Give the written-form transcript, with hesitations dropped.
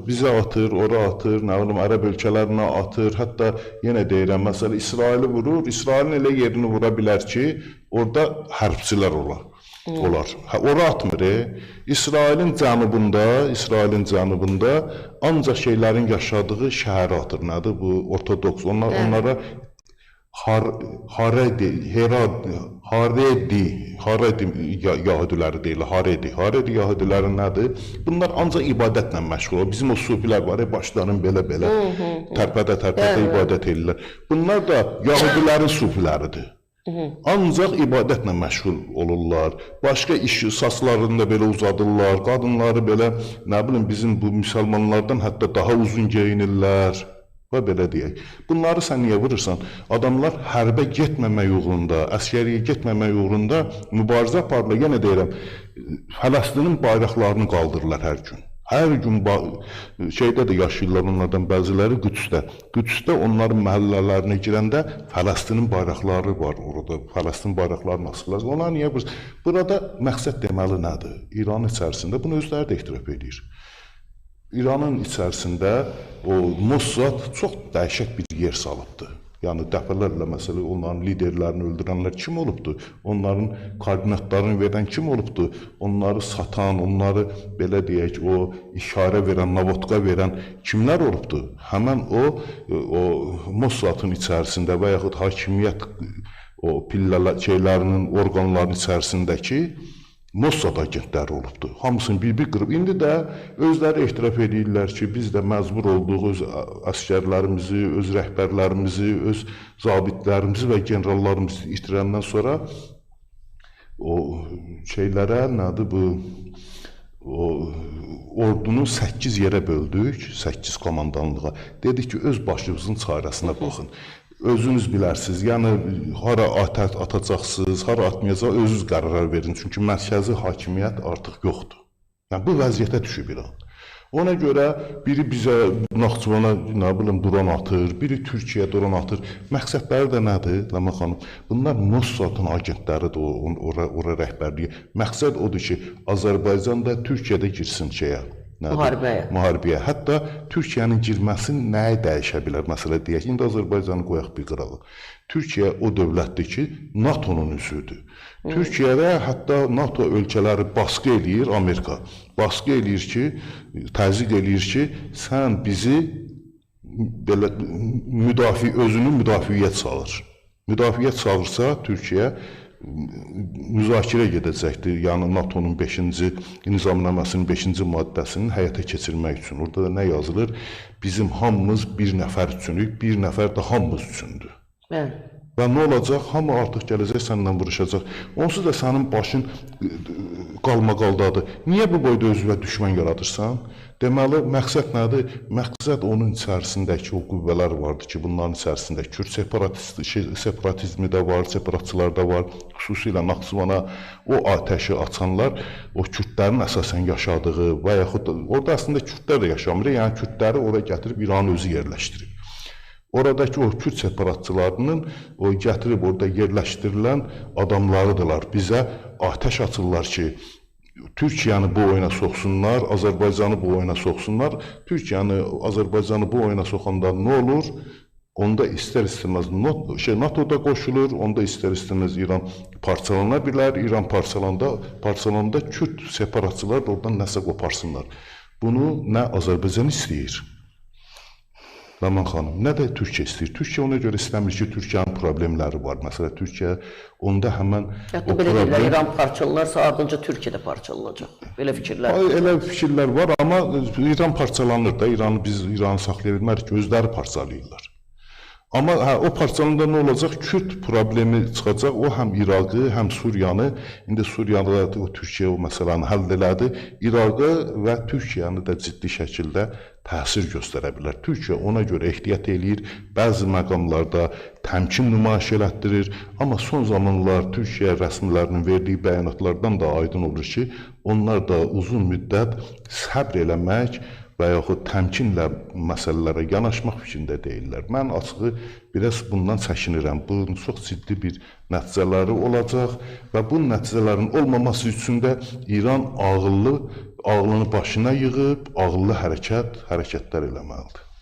Bizə atır, ora atır, nə bilim, ərəb ölkələrinə atır. Hətta yenə deyirəm, məsələ İsraili vurur, İsrailin elə yerini vura bilər ki, orada hərbçilər olar. Hə, ora atmır. İsrailin cənubunda ancaq şeylərin yaşadığı şəhərə atır. Nədir bu ortodoks? Onlar onlara Haredi yahudiləri deyirlər, Haredi yahudiləri nədir? Bunlar ancaq ibadətlə məşğul olur. Bizim o sufilər var, başlarını belə-belə tərpədə-tərpədə ibadət edirlər. Bunlar da yahudilərin sufiləridir. Ancaq ibadətlə məşğul olurlar. Başqa iş saçlarını da belə uzadırlar, qadınları belə, nə bilim, bizim bu müsəlmanlardan hətta daha uzun geyinirlər. Və belə deyək. Bunları sən niyə vurursan? Adamlar hərbə getməmək uğrunda, əskəriyə getməmək uğrunda mübarizə aparırlar. Yenə deyirəm, Fələstinin bayraqlarını qaldırırlar hər gün. Hər gün şeydə də yaşayırlar onlardan bəziləri Qüdsdə. Qüdsdə onların məhəllələrinə girəndə Fələstinin bayraqları var orada. Fələstin bayraqlarını asırlar. Onlar niyə vurursan? Burada məqsəd deməli nədir? İranın içərisində bunu özləri də etiraf edir. İranın içərisində o Mossad çox dəhşət bir yer salıbdır. Yəni dəfələrlə məsələ onların liderlərini öldürənlər kim olubdur? Onların koordinatlarını verən kim olubdur? Onları satan, onları belə deyək, o işarə verən, navodka verən kimlər olubdur? Həmən o Mossadın içərisində və yaxud hakimiyyət o pillələr şeylərinin, orqanların içərisindəki Mossad agentləri olubdur. Hamısını bir-bir qırıb. İndi də özləri etiraf edirlər ki, biz də məcbur olduq öz əsgərlərimizi, öz rəhbərlərimizi, öz zabitlərimizi və generallarımızı itirəndən sonra o şeylərə, nədir bu, o ordunu 8 yerə böldük, 8 komandanlığa. Dedik ki, öz başınızın çarəsinə baxın. Özünüz bilərsiniz, yəni hara atacaqsınız, hara atmayacaq, özünüz qərar verin. Çünki mərkəzi hakimiyyət artıq yoxdur. Yəni bu vəziyyətə düşüb İran. Ona görə biri bizə Naxçıvana, nə bilim, dron atır, biri Türkiyəyə dron atır. Məqsədləri də nədir, Ləman xanım? Bunlar Mossadın agentləridir, ora rəhbərliyi. Məqsəd odur ki, Azərbaycan da Türkiyədə girsin şeyə. Müharibəyə. Müharibəyə. Hətta Türkiyənin girməsi nəyi dəyişə bilər? Məsələ deyək, indi Azərbaycanı qoyaq bir qırağa. Türkiyə o dövlətdir ki, NATO-nun üzvüdür. Türkiyədə hətta NATO ölkələri baskı eləyir, Amerika. Baskı eləyir ki, təzyiq eləyir ki, sən bizi belə özünü müdafiəyə çağır. Müdafiəyə çağırsa Türkiyə müzakirə gedəcəkdir. Yəni NATO-nun 5-ci nizamnaməsinin 5-ci maddəsinin həyata keçirmək üçün. Orada da nə yazılır? Bizim hamımız bir nəfər üçünük, bir nəfər də hamımız üçündür. Bəli. Və nə olacaq? Hamı artıq gələcək, səndən vuruşacaq. Onsuz da sənin başın qalmaqaldadır. Niyə bu boyda özünə düşmən yaradırsan? Deməli, məqsəd nədir? Məqsəd onun içərisindəki o qüvvələr vardır ki, bunların içərisində Kürd separatizmi də var, separatçılar da var. Xüsusilə Naxçıvana o atəşi açanlar, o Kürdlərin əsasən yaşadığı və yaxud orada əslində Kürdlər də yaşamır, yəni Kürdləri ora gətirib İranın özü yerləşdirib. Oradakı o Kürd separatçılarının o gətirib orada yerləşdirilən adamlarıdırlar. Bizə atəş açırlar ki, Türkiyəni bu oyuna soxsunlar, Azərbaycanı bu oyuna soxsunlar. Türkiyəni, Azərbaycanı bu oyuna soxanda nə olur? Onda istər-istəməz NATO-da qoşulur, onda istər-istəməz İran parçalana bilər. İran parçalanda Kürd separatçılar da oradan nəsə qoparsınlar. Bunu nə Azərbaycan istəyir, Ləman xanım, nə də Türkiyə istəyir. Türkiyə ona görə istəmir ki, Türkiyənin problemləri var. Məsələn, Türkiyə onda həmən hətta belə deyirlər, İran parçalanarsa, ardınca Türkiyə də parçalanacaq. Belə fikirlər var. Elə fikirlər var, amma İran parçalanır da. İranı biz İranı saxlaya bilmərik ki, özləri parçalayırlar. Amma o parçalananda nə olacaq? Kürd problemi çıxacaq. O həm İraqı, həm Suriyanı, indi Suriyada da o Türkiyə o məsələni həll elədi. İraqı və Türkiyəni də ciddi şəkildə təsir göstərə bilər. Türkiyə ona görə ehtiyat eləyir, bəzi məqamlarda təmkin nümayiş elətdirir, amma son zamanlar Türkiyə rəsmilərinin verdiyi bəyanatlardan da aydın olur ki, onlar da uzun müddət səbr eləmək və yaxud təmkinlə məsələlərə yanaşmaq fikrində deyillər. Mən açığı biraz bundan çəkinirəm. Bunun çox ciddi bir nəticələri olacaq və bu nəticələrin olmaması üçün də İran ağıllı, ağlını başına yığıb, ağıllı hərəkətlər eləməlidir.